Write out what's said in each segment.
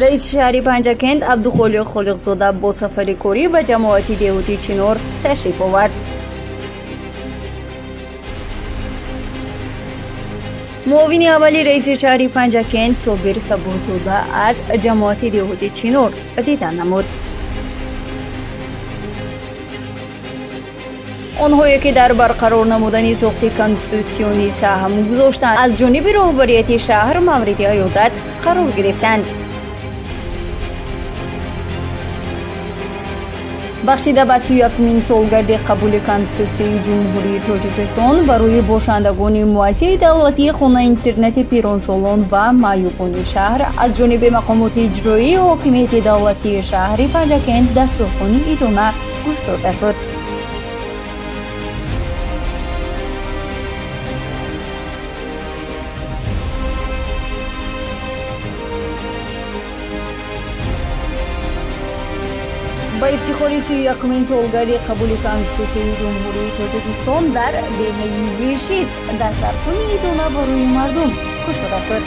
Раиси шаҳри Панҷакент Абдухолиқ Холиқзода бо сафари корӣ ба ҷамоати деҳоти Чинор ташриф овард. Муовини аввали раиси шаҳри Панҷакент Собир Сабурзода аз ҷамоати деҳоти Чинор дидан намуд. Онҳое ки дар барқарор намудани сохти конститутсионӣ саҳм гузоштанд, аз ҷониби роҳбарияти шаҳр мавриди аёдат қарор гирифтанд. Бахшида ба 31-мин солгарди қабули Конститутсияи Ҷумҳурии Тоҷикистон барои бошандагони муассисаи давлатии хона-интернати пиронсолон ва маъюбони шаҳр аз ҷониби мақомоти иҷроии ҳокимияти давлатии шаҳри Панҷакент дастурхони идона густурда шуд. Ба ифтихори 31-мин солгарди қабули Конститутсияи Ҷумҳурии Тоҷикистон дар деҳаи Вешист дастархони идона барои мардум кушода шуд.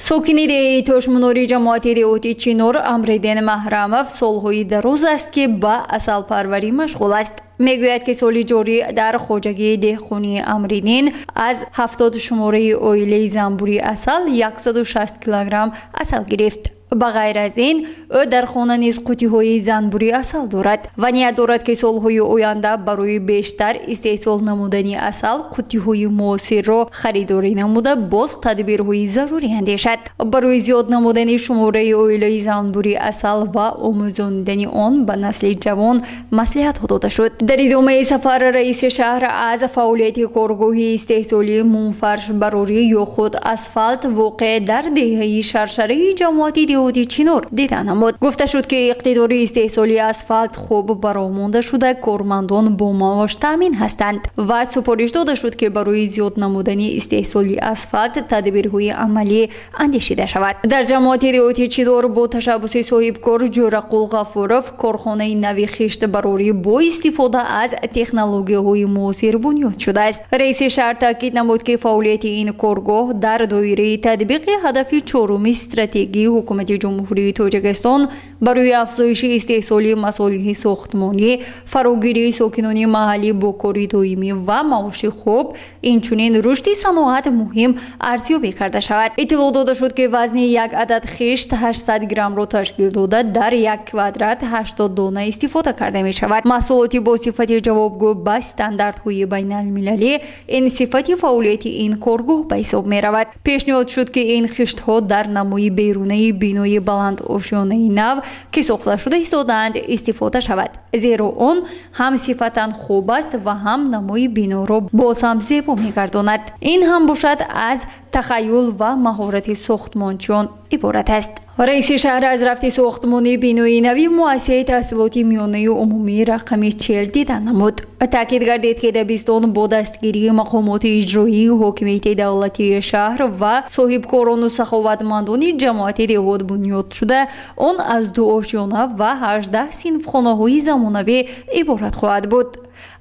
Сокини деҳаи Тошмунори ҷамоати деҳоти Чинор Амриддин Маҳрамов солҳои дароз аст, ки ба асалпарварӣ машғул аст. Мегӯяд, ки соли ҷорӣ дар хоҷагии деҳқонии Амриддин аз 70 шумораи оилаи занбури асал 160 килограмм асал гирифт. Ба ғайр аз ин, ӯ дар хона низ қутиҳои занбури асал дорад ва ният дорад, ки солҳои оянда барои бештар истеҳсол намудани асал қутиҳои муосирро харидорӣ намуда, боз тадбирҳои зарурӣ андешад. Барои зиёд намудани шумораи оилаи занбури асал ва омӯзонидани он ба насли ҷавон маслиҳатҳо дода шуд. Дар идомаи сафар раиси шаҳр аз фаъолияти коргоҳи истеҳсолии мумфаршбарорӣ ё худ асфалт воқеъ дар деҳаи Шаршараи ҷамоати деҳоти Чинор дида намуд. Гуфта шуд, ки иқтидори истеҳсоли асфалт хуб бароҳ монда шуда, кормандон бо маош таъмин ҳастанд ва супориш дода шуд, ки барои зиёд намудани истеҳсоли асфалт тадбирҳои амалӣ андешида шавад. Дар ҷамоати деҳоти Чинор бо ташаббуси соҳибкор Ҷӯрақул Ғафуров корхонаи нави хиштбарорӣ бо истифода аз технологияҳои муосир бунёд шудааст. Раиси шаҳр таъкид намуд, ки фаъолияти ин коргоҳ дар доираи татбиқи ҳадафи чоруми стратегии ҳукумати Ҷумҳурии Тоҷикистон барои афзоиши истеҳсоли масолиҳи сохтмонӣ, фарогирии сокинони маҳаллӣ бо кори доимӣ ва маоши хуб, инчунин рушди саноат муҳим арзёбӣ карда шавад. Иттилоъ дода шуд, ки вазни як адад хишт 800 граммро ташкил дода, дар як квадрат 80 дона истифода карда мешавад. Маҳсулоти бо сифати ҷавобгӯ ба стандартҳои байналмилалӣ ин сифати фаъолияти ин коргоҳ ба ҳисоб меравад. Пешниҳод шуд, ки ин хиштҳо дар намои берунаи бинои баландошёнаи нав, ки сохта шуда истодаанд, истифода шавад, зеро он ҳам сифатан хуб аст ва ҳам намои биноро боз ҳам зебо мегардонад. Ин ҳам бошад аз тахаюл ва маҳорати сохтмончиён иборат аст. Раиси шаҳр аз рафти сохтмони бинои нави муассисаи таҳсилоти миёнаи умумии рақами 40 дида намуд. Таъкид гардид, ки дабистон бо дастгирии мақомоти иҷроии ҳокимияти давлатии шаҳр ва соҳибкорону саховатмандони ҷамоати деҳот бунёд шуда, он аз 2 ошёна ва 18 синфхонаҳои замонавӣ иборат хоҳад буд.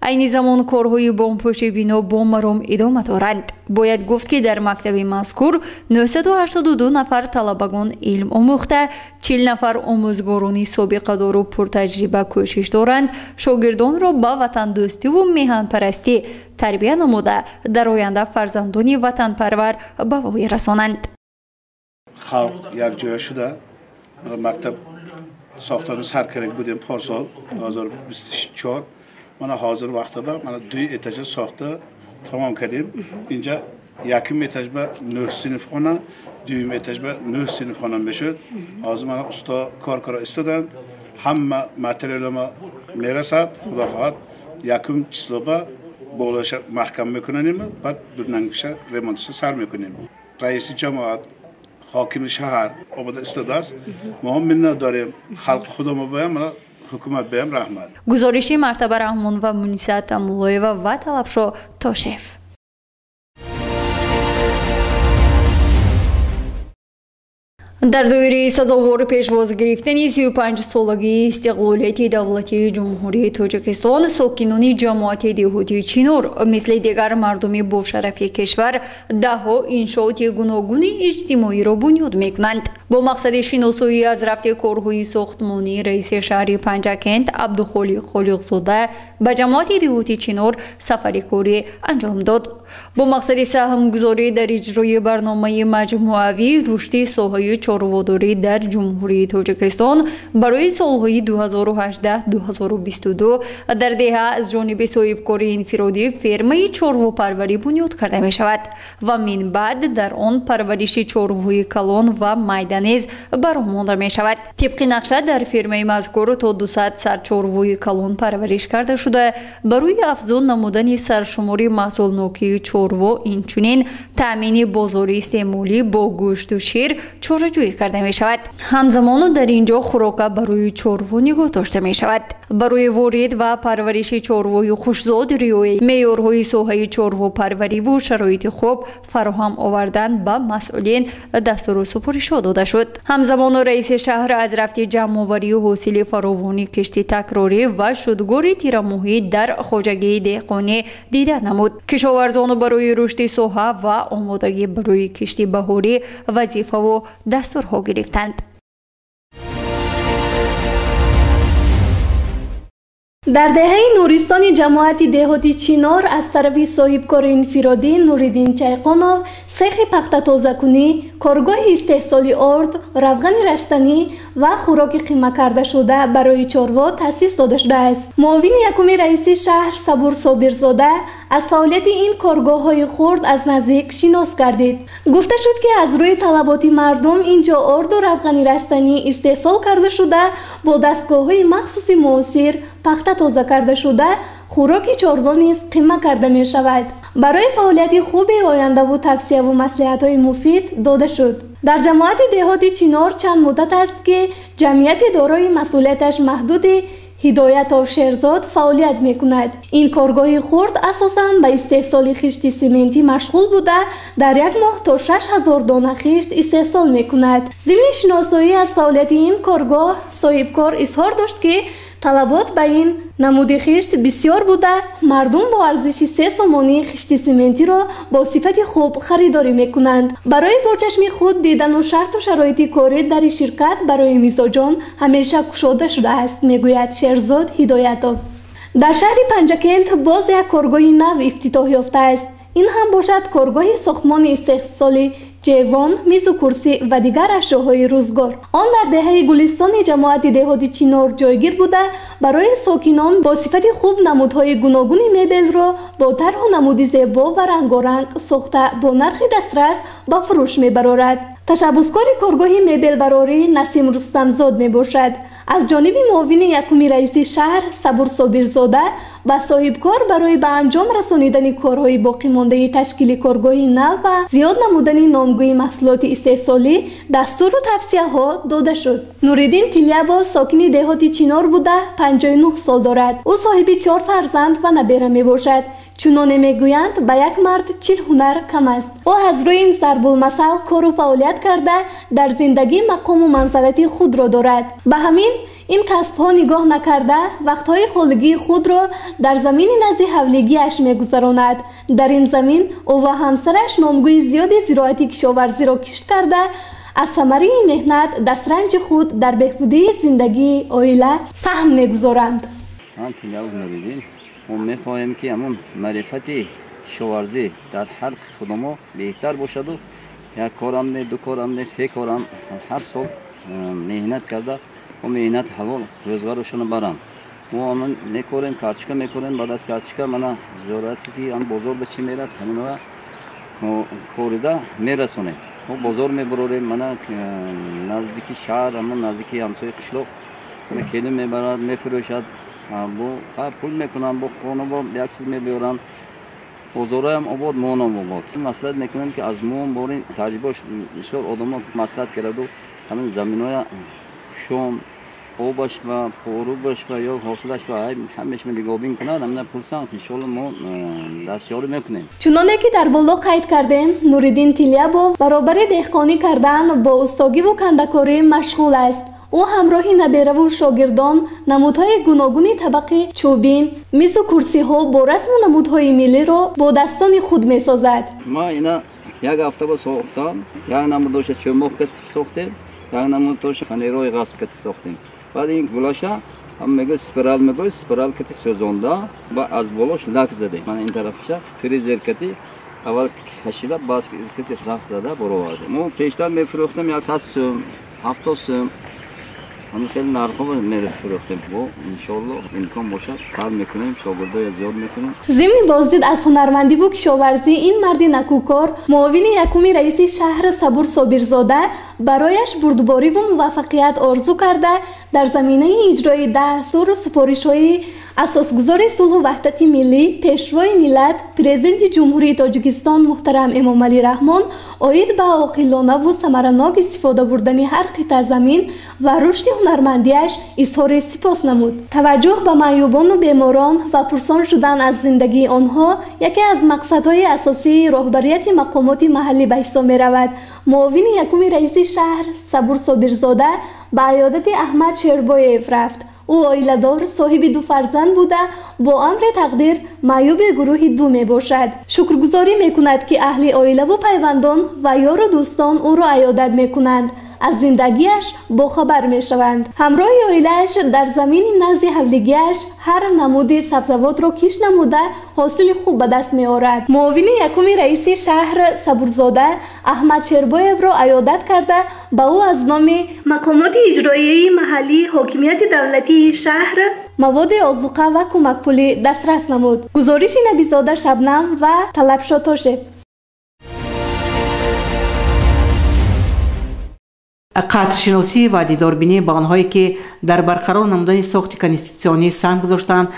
Айни замон корҳои бомпӯши бино бо маром идома доранд. Бояд гуфт, ки дар мактаби мазкур 982 нафар талабагон илм омӯхта, 40 нафар омӯзгорони собиқадору пуртаҷриба кӯшиш доранд шогирдонро ба ватандӯстиву меҳанпарастӣ тарбия намуда, дар оянда фарзандони ватанпарвар ба воя расонанд. Халқ якҷоя шуда мактаб сохтани сар карда будем порсол 2024. Мана ҳозир вақтба мана 2 этажа сохта тамом кардем. Инҷа якум этажба 9 синфхона, дуюм этажба 9 синфхона мешуд. Ҳозир мана усто кор кара истоданд. Ҳама материалама мерасад. Худо хоҳад якум числоба болоша маҳкам мекунанем, баъд дурнангиша ремонтша сар мекунем. Раиси ҷамоат, ҳокими шаҳр омада истодааст. Мо ҳам миннат дорем. Халқи худомо баям мана ҳукумат баям раҳмат. Гузориши Мартаба Раҳмон ва Муниса Тамуллоева ва Талабшо Тошев. Дар доираи сазовори пешвоз гирифтани 35-солагии истиқлолияти давлатии Ҷумҳурии Тоҷикистон, сокинони ҷамоати деҳоти Чинор мисли дигар мардуми бошарафи кишвар даҳҳо иншооти гуногуни иҷтимоиро бунёд мекунанд. Бо мақсади шиносоӣ аз рафти корҳои сохтмонӣ раиси шаҳри Панҷакент Абдухолиқ Холиқзода ба ҷамоати деҳоти Чинор сафари корӣ анҷом дод. Бо мақсади саҳмгузорӣ дар иҷрои барномаи маҷмӯавии рушди соҳаи чорводорӣ дар Ҷумҳурии Тоҷикистон барои солҳои 2018-2022 дар деҳа аз ҷониби соҳибкори инфиродӣ фермаи чорвопарварӣ бунёд карда мешавад ва минбаъд дар он парвариши чорвои калон ва майда низ ба роҳ монда мешавад. Тибқи нақша дар фермаи мазкур то 200 сар чорвои калон парвариш карда шуда, барои афзун намудани саршумори маҳсулнокии чорво, инчунин таъмини бозори истеъмолӣ бо гӯшту шир чораҷӯӣ карда мешавад. Ҳамзамон дар ин ҷо хӯрока барои чорво нигоҳ дошта мешавад. Барои ворид ва парвариши чорвои хушзод риояи меъёрҳои соҳаи чорвопарвариву шароити хуб фароҳам овардан ба масъулин дастуру супоришҳо дода шуд. Ҳамзамон раиси шаҳр аз рафти ҷамъоварию ҳосили фаровони кишти такрорӣ ва шудгори тирамоҳӣ дар хоҷагии деҳқонӣ дида намуд. Кишоварзон барои рушди соҳа ва омодагӣ барои кишти баҳорӣ вазифаву дастурҳо гирифтанд. Дар деҳаи Нуристони ҷамоати деҳоти Чинор аз тарафи соҳибкори инфиродӣ Нуриддин Чайқонов сехи пахтатозакунӣ, коргоҳи истеҳсоли орд, равғани растанӣ ва хӯроки қимакардашуда барои чорво таъсис дода шудааст. Муовини якуми раиси шаҳр Сабур Собирзода аз фаъолияти ин коргоҳҳои хурд аз наздик шинос гардид. Гуфта шуд, ки аз рӯи талаботи мардум ин ҷо орду равғани растанӣ истеҳсол карда шуда, бо дастгоҳҳои махсуси муосир пахта тоза карда шуда, хӯроки чорво низ қима карда мешавад. Барои фаъолияти хуби ояндаву тавсияву маслиҳатҳои муфид дода шуд. Дар ҷамоати деҳоти Чинор чанд муддат аст, ки ҷамъияти дорои масъулияташ маҳдуди Ҳидоятов Шерзод фаъолият мекунад. Ин коргоҳи хурд асосан ба истеҳсоли хишти сементӣ машғул буда, дар як моҳ то 6000 дона хишт истеҳсол мекунад. Зимни шиносоӣ аз фаъолияти ин коргоҳ соҳибкор изҳор дошт, ки талабот ба ин намуди хишт бисёр буда, мардум бо арзиши 3 сомонӣ хишти сементиро бо сифати хуб харидорӣ мекунанд. Барои бо чашми худ дидану шарту шароити корӣ дари ширкат барои мизоҷон ҳамеша кушода шудааст, мегӯяд Шерзод Ҳидоятов. Дар шаҳри Панҷакент боз як коргоҳи нав ифтитоҳ ёфтааст. Ин ҳам бошад коргоҳи сохтмони истеҳсоли ҷевон, мизу курсӣ ва дигар ашёҳои рӯзгор. Он дар деҳаи Гулистони ҷамоати деҳоти Чинор ҷойгир буда, барои сокинон бо сифати хуб намудҳои гуногуни мебелро бо тарҳу намуди зебо ва рангоранг сохта бо нархи дастрас ба фурӯш мебарорад. Ташаббускори коргоҳи мебелбарорӣ Насим Рустамзод мебошад. Аз ҷониби муовини якуми раиси шаҳр Сабур Собирзода ба соҳибкор барои ба анҷом расонидани корҳои боқимондаи ташкили коргоҳи нав ва зиёд намудани номгӯи маҳсулоти истеҳсолӣ дастуру тавсияҳо дода шуд. Нуриддин Тилябов сокини деҳоти Чинор буда, 59 сол дорад. Ӯ соҳиби 4 фарзанд ва набера мебошад. Чуноне мегӯянд, ба як мард 40 ҳунар кам аст. Ӯ аз рӯи ин зарбулмасал кору фаъолият карда, дар зиндагӣ мақому манзалати худро дорад. Ба ҳамин ин касбҳо нигоҳ накарда, вақтҳои холигии худро дар замини назди ҳавлигиаш мегузаронад. Дар ин замин ӯ ва ҳамсараш номгӯи зиёди зироати кишоварзиро кишт карда, аз самарии меҳнат дастранҷи худ дар беҳбудии зиндагии оила саҳм мегузоранд. Ман Тилявов Нуриддин. Мо мехоҳем, ки ҳамон маърифати кишоварзӣ дар ҳар худамо беҳтар бошаду як корам не, ду корам не, се корам ҳар сол меҳнат карда, мо меҳнат ҳалол рӯзғорошонро барам. Мо ҳамон мекорем, картошка мекорем, баъд аз картошка мана зиёрате ки ҳам бозор ба чӣ мерад, ҳаминҳоя мо корида мерасонем. Мо бозор мебарорем, мана наздики шаҳр, ҳамон наздики ҳамсояи қишлоқ келин мебарад, мефурӯшад. Бо пул мекунам, бо хона бо як чиз мебиёрам. Бозорҳоям обод, монам обод. Маслиҳат мекунем, ки аз мо борин таҷрибаш бисёр одамо маслиҳат кардаду ҳамин заминҳоя шом Обаш ба, порубаш ба ё ҳосилаш ба ҳамаш нигоҳбин кунад, ҳамина пурсан, иншоалло мо дастёрӣ мекунем. Чуноне ки дар боло қайд кардем, Нуриддин Тилябов баробари деҳқонӣ кардан бо устогиву кандакорӣ машғул аст. Ӯ ҳамроҳи набераву шогирдон намудҳои гуногуни табақи чӯбин, мизу курсиҳо бо расму намудҳои миллиро бо дастони худ месозад. Ма ина як ҳафта ба сохтам, як намудоша чӯмоқ кати сохтем, як намудоша фанерои ғасб кати сохтем. Баъд ин гулаша ҳам мегӯ спирал, мегӯ спирал кати сӯзонда ва аз болош лак задем. Мана ин тарафаша фрезер кати аввал кашида, баъд кати лак зада баровардем. Мо пештар мефурӯхтем 100 сӯм, 70 сӯм. Ҳамин хеле нархҳо мефурӯхтем. Бо иншоалло имкон бошад сар мекунем, шогирдоя зиёд мекунем. Зимни боздид аз ҳунармандиву кишоварзӣ ин марди накӯкор, муовини якуми раиси шаҳр Сабур Собирзода барояш бурдбориву муваффақият орзу карда, дар заминаи иҷрои дастуру супоришҳои асосгузори сулҳу ваҳдати миллӣ, пешвои миллат, президенти Ҷумҳурии Тоҷикистон муҳтарам Эмомалӣ Раҳмон оид ба оқилонаву самаранок истифода бурдани ҳар қитъа замин ва рушди ҳунармандиаш изҳори сипос намуд. Таваҷҷӯҳ ба маъюбону беморон ва пурсон шудан аз зиндагии онҳо яке аз мақсадҳои асосии роҳбарияти мақомоти маҳаллӣ ба ҳисоб меравад. Муовини якуми раиси шаҳр Сабур Собирзода ба аёдати Аҳмад Шербоев рафт. Ӯ оиладор, соҳиби ду фарзанд буда, бо амри тақдир маъюби гурӯҳи ду мебошад. Шукргузорӣ мекунад, ки аҳли оилаву пайвандон ва ёру дӯстон ӯро аёдат мекунанд, аз зиндагиаш бохабар мешаванд. Ҳамроҳи оилааш дар замини назди ҳавлигиаш ҳар намуди сабзавотро киш намуда, ҳосили хуб ба даст меорад. Муовини якуми раиси шаҳр Сабурзода Аҳмад Шербоевро аёдат карда, ба ӯ аз номи мақомоти иҷроияи маҳаллии ҳокимияти давлатии шаҳр маводи озуқа ва кӯмакпулӣ дастрас намуд. Гузориши Набизода Шабнам ва Талабшо Тошев. Қадршиносӣ ва дидорбинӣ ба онҳое ки дар барқарор намудани сохти конститутсионӣ санг гузоштанд,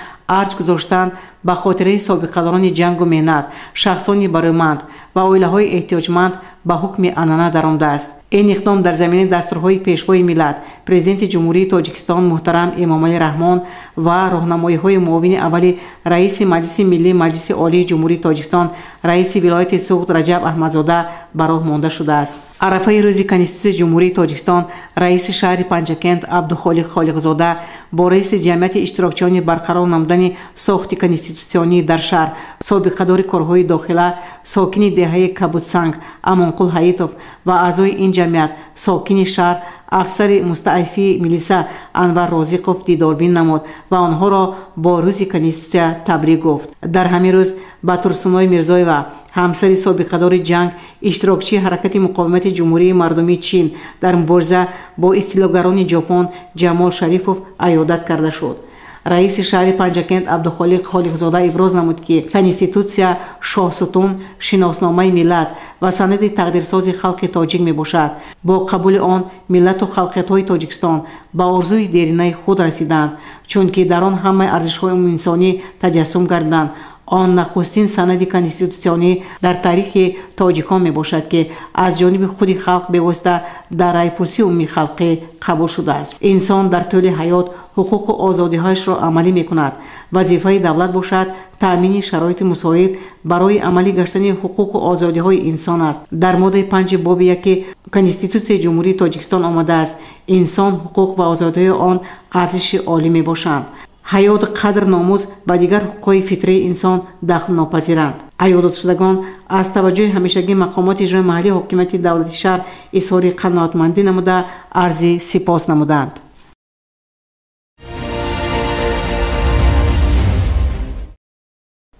арҷ гузоштанд, ба хотираи собиқадорони ҷангу меҳнат, шахсони барӯманд ва оилаҳои эҳтиёҷманд ба ҳукми анъана даромадааст. Ин иқдом дар заминаи дастурҳои пешвои миллат, президенти Ҷумҳурии Тоҷикистон муҳтарам Эмомалӣ Раҳмон ва роҳнамоиҳои муовини аввали раиси Маҷлиси Миллӣ Маҷлиси Олии Ҷумҳурии Тоҷикистон, раиси вилояти Суғд Раҷаб Аҳмадзода ба роҳ монда шудааст. Арафаи рӯзи Конститутсияи Ҷумҳурии Тоҷикистон раиси шаҳри Панҷакент Абдухолиқ Холиқзода бо раиси ҷамъияти иштирокчиёни барқарор намудани сохти конститутсионӣ дар шаҳр, собиқадори корҳои дохила, сокини деҳаи Кабудсанг Амонқул Ҳаитов ва аъзои ин ҷамъият, сокини шаҳр, афсари мустаъифии милиса Анвар Розиқов дидорбин намуд ва онҳоро бо рӯзи Конститутсия табрик гуфт. Дар ҳамин рӯз ба Турсуной Мирзоева, ҳамсари собиқадори ҷанг, иштирокчии ҳаракати муқовимати Ҷумҳурии Мардумии Чин дар мубориза бо истилогарони Ҷопон Ҷамол Шарифов аёдат карда шуд. Раиси шаҳри Панҷакент Абдухолиқ Холиқзода иброз намуд, ки Конститутсия шоҳсутун, шиносномаи миллат ва санади тақдирсози халқи тоҷик мебошад. Бо қабули он миллату халқиятҳои Тоҷикистон ба орзуи деринаи худ расиданд, чунки дар он ҳамаи арзишҳои умумиинсонӣ таҷассум гардиданд. Он нахустин санади конститутсионӣ дар таърихи тоҷикон мебошад, ки аз ҷониби худи халқ бевосита дар райпурсии умумии халқӣ қабул шудааст. Инсон дар тӯли ҳаёт ҳуқуқу озодиҳояшро амалӣ мекунад. Вазифаи давлат бошад таъмини шароити мусоид барои амалӣ гаштани ҳуқуқу озодиҳои инсон аст. Дар моддаи 5 боби 1 Конститутсияи Ҷумҳурии Тоҷикистон омадааст: инсон, ҳуқуқ ва озодиҳои он арзиши олӣ мебошанд. Ҳаёт, қадр, номус ва дигар ҳуқуқҳои фитрии инсон дахлнопазиранд. Аёдатшудагон аз таваҷҷӯҳи ҳамешагии мақомоти иҷрои маҳаллии ҳокимияти давлати шаҳр изҳори қаноатмандӣ намуда, арзи сипос намуданд.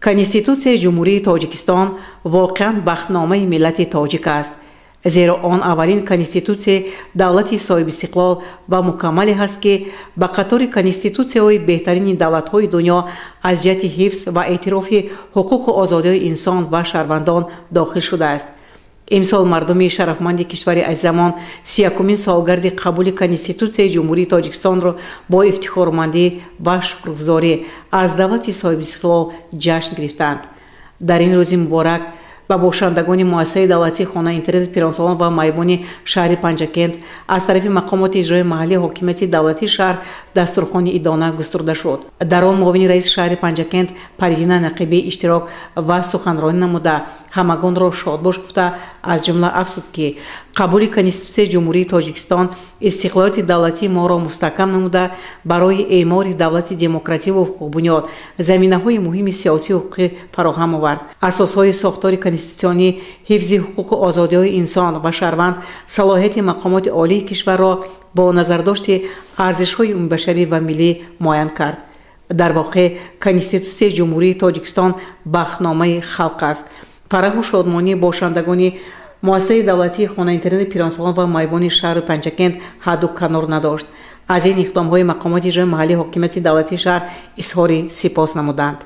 Конститутсияи Ҷумҳурии Тоҷикистон воқеан бахтномаи миллати тоҷик аст, зеро он аввалин конститутсияи давлати соҳибистиқлол ва мукаммале ҳаст, ки ба қатори конститутсияҳои беҳтарини давлатҳои дунё аз ҷиҳати ҳифз ва эътирофи ҳуқуқу озодиҳои инсон ва шаҳрвандон дохил шудааст. Имсол мардуми шарафманди кишвари азизамон 31-умин солгарди қабули Конститутсияи Ҷумҳурии Тоҷикистонро бо ифтихормандӣ ва шукргузорӣ аз давлати соҳибистиқлол ҷашн гирифтанд. Дар ин рӯзи муборак Ба бошандагони муассисаи давлатии хона-интернати пиронсолон ва майбони шаҳри Панҷакент аз тарафи мақомоти иҷрои маҳаллии ҳокимияти давлатии шаҳр дастурхони идона густурда шуд. Дар он муовини раиси шаҳри Панҷакент Парвина Нақибӣ иштирок ва суханронӣ намуда ҳамагонро шодбош гуфта, аз ҷумла афзуд, ки қабули Конститутсияи Ҷумҳурии Тоҷикистон истиқлолияти давлатии моро мустаҳкам намуда, барои эъмори давлати демокративу ҳуқуқбунёд заминаҳои муҳими сиёсию ҳуқуқӣ фароҳам овард. Асосҳои сохтори конститутсионӣ, ҳифзи ҳуқуқу озодиҳои инсон ва шаҳрванд, салоҳияти мақомоти олии кишварро бо назардошти арзишҳои умумибашарӣ ва миллӣ муайян кард. Дар воқеъ Конститутсияи Ҷумҳурии Тоҷикистон бахтномаи халқ аст. Фараҳу шодмонии бошандагони муассисаи давлатии хона-интернати пиронсолон ва майбони шаҳри Панҷакент ҳадду канор надошт. Аз ин иқдомҳои мақомоти иҷрои маҳаллии ҳокимияти давлатии шаҳр изҳори сипос намуданд.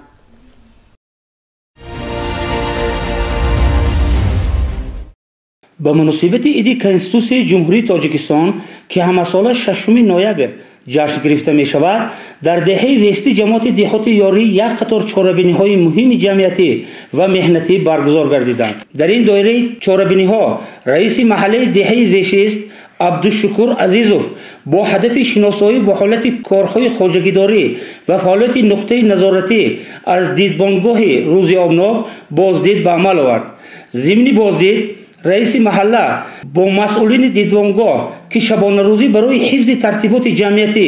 Ба муносибати иди Конститутсияи Ҷумҳурии Тоҷикистон, ки ҳамасола 6 ноябр ҷашн гирифта мешавад, дар деҳаи Вестӣ ҷамоати деҳоти Ёрӣ як қатор чорабиниҳои муҳими ҷамъиятӣ ва меҳнатӣ баргузор гардиданд. Дар ин доираи чорабиниҳо раиси маҳаллаи деҳаи Вешист Абдушукур Азизов бо ҳадафи шиносоӣ бо ҳолати корҳои хоҷагидорӣ ва фаъолияти нуқтаи назоратӣ аз дидбонгоҳи Рӯзиобнок боздид ба амал овард. Зимни боздид раиси маҳалла бо масъулини дидбонгоҳ, ки шабонарӯзӣ барои ҳифзи тартиботи ҷамъиятӣ,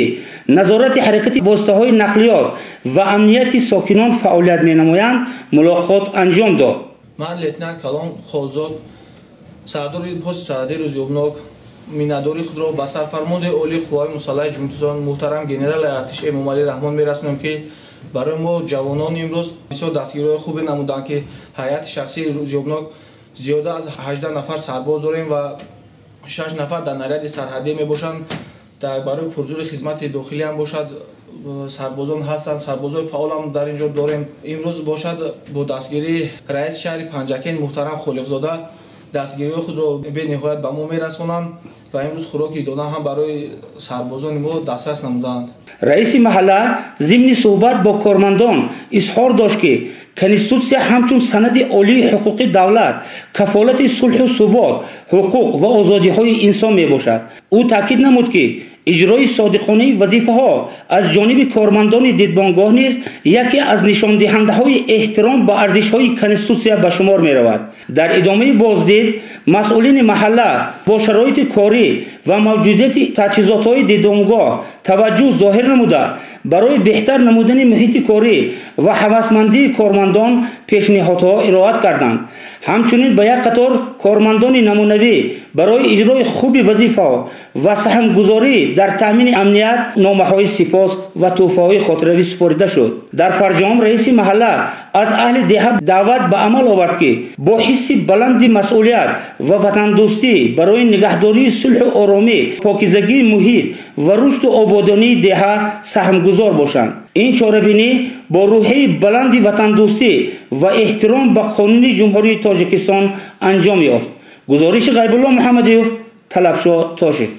назорати ҳаракати воситаҳои нақлиёт ва амнияти сокинон фаъолият менамоянд, мулоқот анҷом дод. Ман лейтенант калон Холзод, сардори пости сарҳадии Рӯзиобнок, миннатдории худро ба сарфармондаи олии қувваҳои мусаллаҳи Ҷумҳурии Тоҷикистон муҳтарам генерали артиш Эмомалӣ Раҳмон мерасонем, ки барои мо ҷавонон имрӯз бисёр дастгириҳои хубе намуданд, ки ҳайати шахсии Рӯзиобнок зиёда аз 18 нафар сарбоз дорем ва 6 нафар дар наряди сарҳадӣ мебошанд. Барои пурзури хизмати дохилӣ ҳам бошад сарбозон ҳастанд, сарбозои фаъолам дар ин ҷо дорем. Имрӯз бошад бо дастгирии раиси шаҳри Панҷакент муҳтарам Холиқзода дастгириҳои худро бениҳоят ба мо мерасонанд ва имрӯз хӯроки идона ҳам барои сарбозони мо дастрас намуданд. Раиси маҳалла зимни суҳбат бо кормандон изҳор дошт, ки Конститутсия ҳамчун санади олии ҳуқуқи давлат кафолати сулҳу субот, ҳуқуқ ва озодиҳои инсон мебошад. Ӯ таъкид намуд, ки иҷрои содиқонаи вазифаҳо аз ҷониби кормандони дидбонгоҳ низ яке аз нишондиҳандаҳои эҳтиром ба арзишҳои Конститутсия ба шумор меравад. Дар идомаи боздид масъулини маҳалла бо шароити корӣ ва мавҷудияти таҷҳизотҳои дидбонгоҳ таваҷҷӯҳ зоҳир намуда, барои беҳтар намудани муҳити корӣ ва ҳавасмандии кормандон пешниҳодҳо ироат карданд. Ҳамчунин ба як қатор кормандони намунавӣ барои иҷрои хуби вазифаҳо ва саҳмгузорӣ дар таъмини амният номаҳои сипос ва тӯҳфаҳои хотиравӣ супорида шуд. Дар фарҷом раиси маҳалла аз аҳли деҳа даъват ба амал овард, ки бо ҳисси баланди масъулият ва ватандӯстӣ барои нигаҳдории сулҳу оромӣ, покизагии муҳит ва рушду ободонии деҳа саҳмгузор бошанд. Ин чорабинӣ бо рӯҳияи баланди ватандӯстӣ ва эҳтиром ба қонуни Ҷумҳурии Тоҷикистон анҷом ёфт. Гузориши Ғайбулло Муҳаммадиев, Талабшо Тошев.